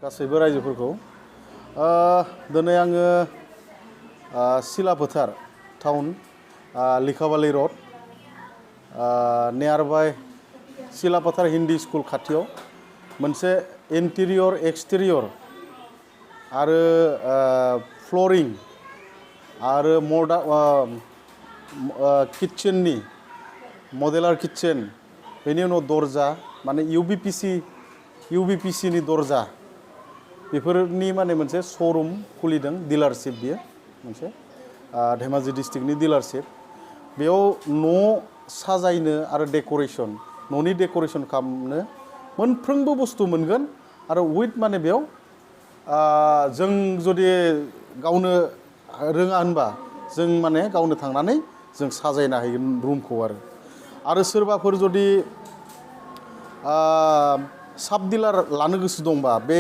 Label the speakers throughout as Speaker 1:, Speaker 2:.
Speaker 1: गासैबो रायजोफोरखौ दिनै आङो सिलाफोथार टाउन लिखाबाली रोड नियार बाय सिलाफोथार हिन्दी स्कुल खाथियाव मोनसे इन्टेरियर एक्सटेरियर आरो फ्लरिं आरो किचेननि मडेलार किचेन बेनि उनाव दरजा माने UVPC नि दरजा बेफोरनि माने मोनसे शोरूम खुलिदों डिलारशिप बियो मोनसे धेमाजि डिस्ट्रिक्टनि डिलारशिप बेयाव न' साजायनो आरो डेक'रेशन न'नि डेक'रेशन खालामनो मोनफ्रोमबो बुस्थु मोनगोन आरो उइथ माने बेयाव जों जुदि गावनो रोङा होनबा जों माने गावनो थांनानै जों साजायनो हायो रुमखौ आरो सोरबाफोर जुदि साब डिलार लानो गोसो दंबा बे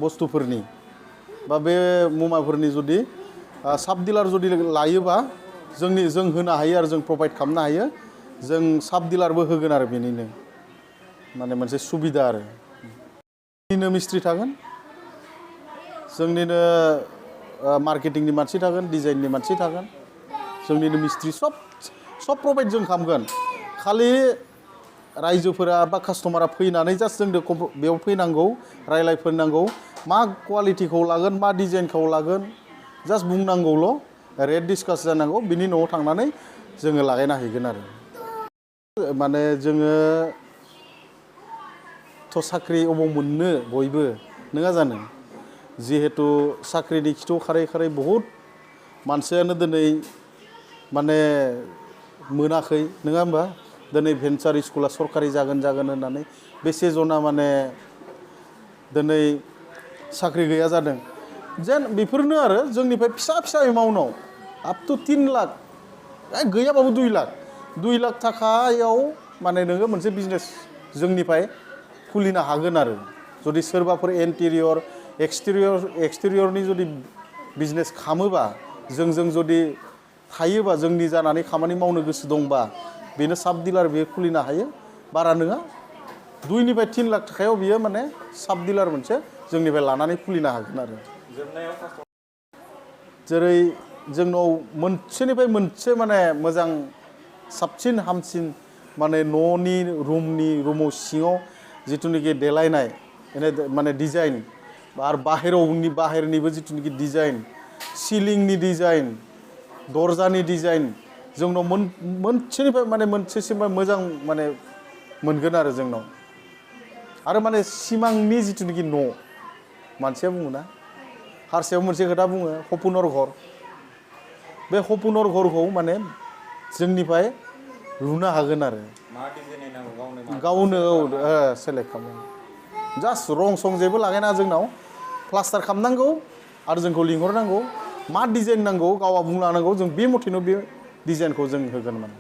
Speaker 1: बुस्थुफोरनि बा बे मुवाफोरनि जुदि साब डिलार जुदि लायोबा जों होनो हायो आरो जों प्रभाइड खालामनो हायो जों साब डिलारबो होगोन आरो बेनिनो माने मोनसे सुबिदा आरो जोंनिनो मिस्ट्रि थागोन जोंनिनो मार्केटिंनि मानसि थागोन डिजाइननि मानसि थागोन जोंनिनो मिस्ट्रि सब प्रभाइड जों खालामगोन खालि रायजोफोरा बा कास्टमारा फैनानै जास्ट जोंनो बेयाव फैनांगौ रायलायफैनांगौ मा क्वालिटिखौ लागोन मा डिजाइनखौ लागोन जास्ट बुंनांगौल' रेट डिसकास जानांगौ बिनि न'आव थांनानै जोङो लागायना हैगोन आरो माने जोङो थ' साख्रि अबाव मोननो बयबो नङा जानो जिहेतु साख्रिनि खिथु खारै खारै बहुद मानसियानो दिनै माने मोनाखै नङा होमबा दिनै भेन्सार स्कुला सरकारि जागोन होननानै बेसे जना माने दिनै साख्रि गैया जादों जेन बेफोरनो आरो जोंनिफ्राय फिसा एमाउन्टआव आप टु 3 लाख गैयाबाबो 2 लाख थाखायाव माने नोङो मोनसे बिजनेस जोंनिफ्राय खुलिनो हागोन आरो जुदि सोरबाफोर इन्टेरियर एक्सटेरियरनि जुदि बिजनेस खालामोबा जों जुदि थायोबा जोंनि जानानै खामानि मावनो गोसो दंबा बेनो साब डिलार बियो खुलिनो हायो बारा नङा 2 निफ्राय 3 लाख थाखायाव बियो माने साब डिलार मोनसे जोंनिफ्राय लानानै खुलिनो हागोन आरो जेरै जोंनाव मोनसेनिफ्राय मोनसे माने मोजां साबसिन हामसिन माने न'नि रुमाव सिङाव जिथुनिखि देलायनाय माने डिजाइन आरो बाहेरनिबो जिथुनिखि डिजाइन सिलिंनि डिजाइन दरजानि डिजाइन जोंनाव मोनसेनिफ्राय माने मोनसेसिम मोजां माने मोनगोन आरो जोंनाव आरो माने सिमांनि जिथुनिखि न' मानसिया बुङोना हारसायाव मोनसे खोथा बुङो हपुनर घर बे हपुनर घरखौ माने जोंनिफ्राय लुनो हागोन आरो गावनो सेलेक्ट खालामो जास्ट रं सं जेबो लागायना जोंनाव प्लास्टार खालामनांगौ आरो जोंखौ लिंहरनांगौ मा डिजाइन नांगौ गावा बुंलांनांगौ जों बे मथेनो बे डिजाइनखौ जों होगोन माने